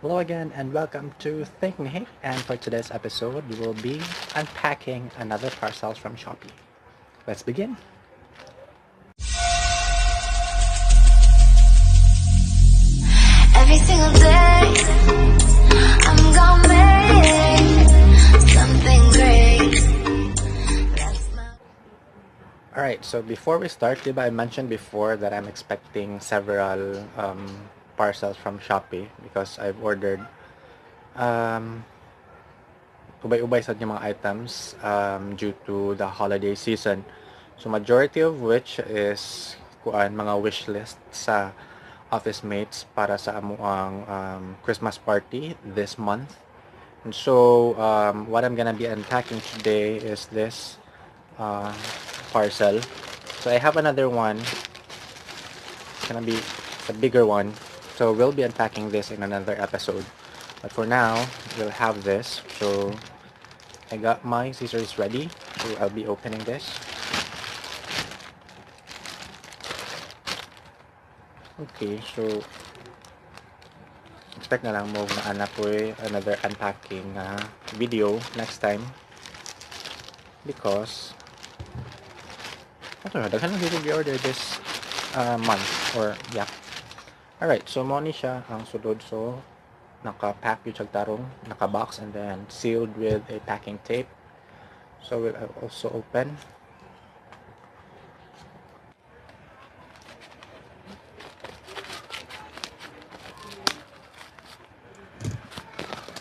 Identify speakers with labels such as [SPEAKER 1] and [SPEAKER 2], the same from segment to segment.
[SPEAKER 1] Hello again and welcome to Think Ni, and for today's episode we will be unpacking another parcel from Shopee. Let's begin!
[SPEAKER 2] Every single day, I'm gonna make something great. That's my
[SPEAKER 1] Alright, so before we start, diba I mentioned before that I'm expecting several parcels from Shopee because I've ordered ubay-ubay sa inyong mga items due to the holiday season. So majority of which is kuan mga wish list sa office mates para sa amuang Christmas party this month. And so what I'm gonna be unpacking today is this parcel. So I have another one. It's gonna be a bigger one. So we'll be unpacking this in another episode. But for now, we'll have this. So I got my scissors ready. So I'll be opening this. Okay, so expect na lang mo na anak ko another unpacking video next time because I don't know, daghan lang dito order this month or yeah. Alright, so mo ni siya ang sulod. So naka-pack yung siya tarong, naka-box and then sealed with a packing tape. So we'll also open.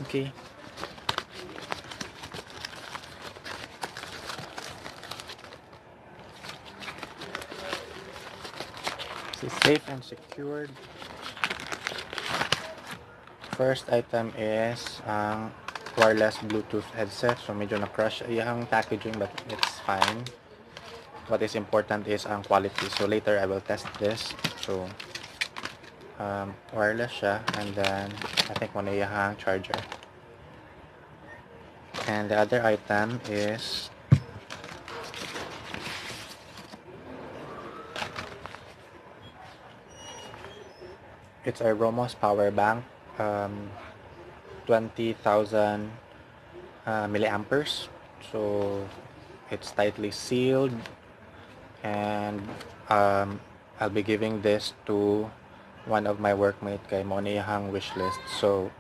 [SPEAKER 1] Okay. It's safe and secured. First item is ang wireless Bluetooth headset. So medyo na-crush iyang packaging, but it's fine. What is important is ang quality. So later I will test this. So wireless siya, and then I think mo na iyang charger. And the other item is it's a Romoss power bank, 20,000 milliamperes. So it's tightly sealed, and I'll be giving this to one of my workmate kay mo ni iyang wish list. So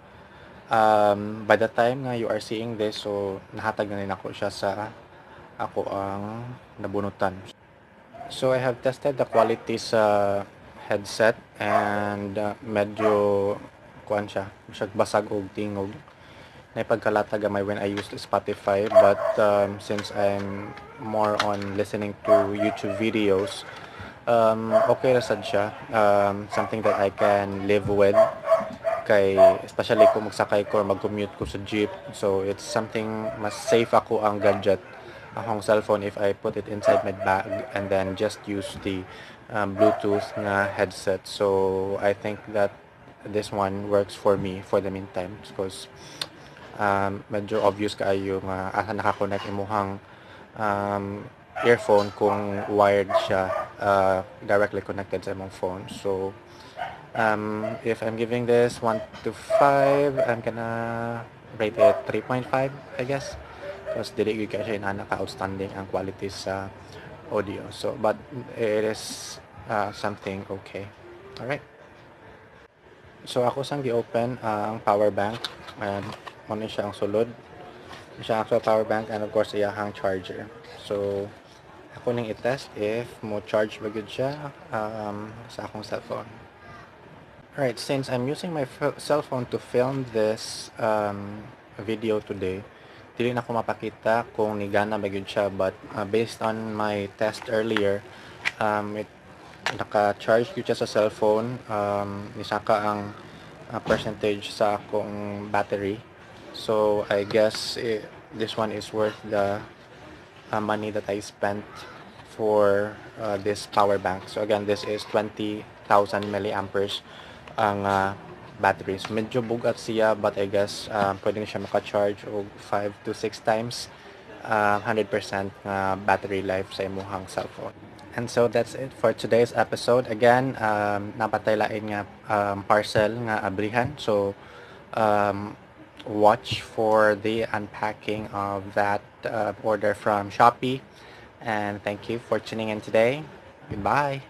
[SPEAKER 1] by the time nga you are seeing this, so nahatag na nako siya sa ako ang nabunutan. So I have tested the quality sa headset, and medyo kuan siya, siya basag og tingog. Naipagkalata gamay when I used Spotify, but since I'm more on listening to YouTube videos, okay ra sad siya. Something that I can live with, kay especially kung magsakay ko or mag-commute ko sa jeep. So it's something mas safe ako ang gadget, akong cellphone, if I put it inside my bag and then just use the Bluetooth nga headset. So I think that this one works for me for the meantime, because medyo obvious kaayo nga asa nakakonect imuhang earphone kung wired siya, directly connected sa imong phone. So if I'm giving this 1 to 5, I'm going to rate it 3.5, I guess, because dili gyud kaayo siya inana ka outstanding ang quality sa audio. But it is something okay. All right. So ako sang gi-open ang power bank, and mo ni siya ang sulod. Siya actual power bank, and of course iyahang charger. So ako ning i-test if mo charge ba gyud siya sa akong cellphone. All right, since I'm using my cellphone to film this video today, dili na ko mapakita kung nigana ba gyud siya, but based on my test earlier, it naka-charge gyud siya sa cellphone. Nisaka ang percentage sa akong battery. So I guess this one is worth the money that I spent for this power bank. So again, this is 20,000 milliamperes ang batteries. Medyo bugat siya, but I guess pwede na siya maka-charge og 5 to 6 times 100% nga battery life sa imuhang cellphone. And so that's it for today's episode. Again, napatay lain nga parcel nga abrihan. So Watch for the unpacking of that order from Shopee. And thank you for tuning in today. Goodbye.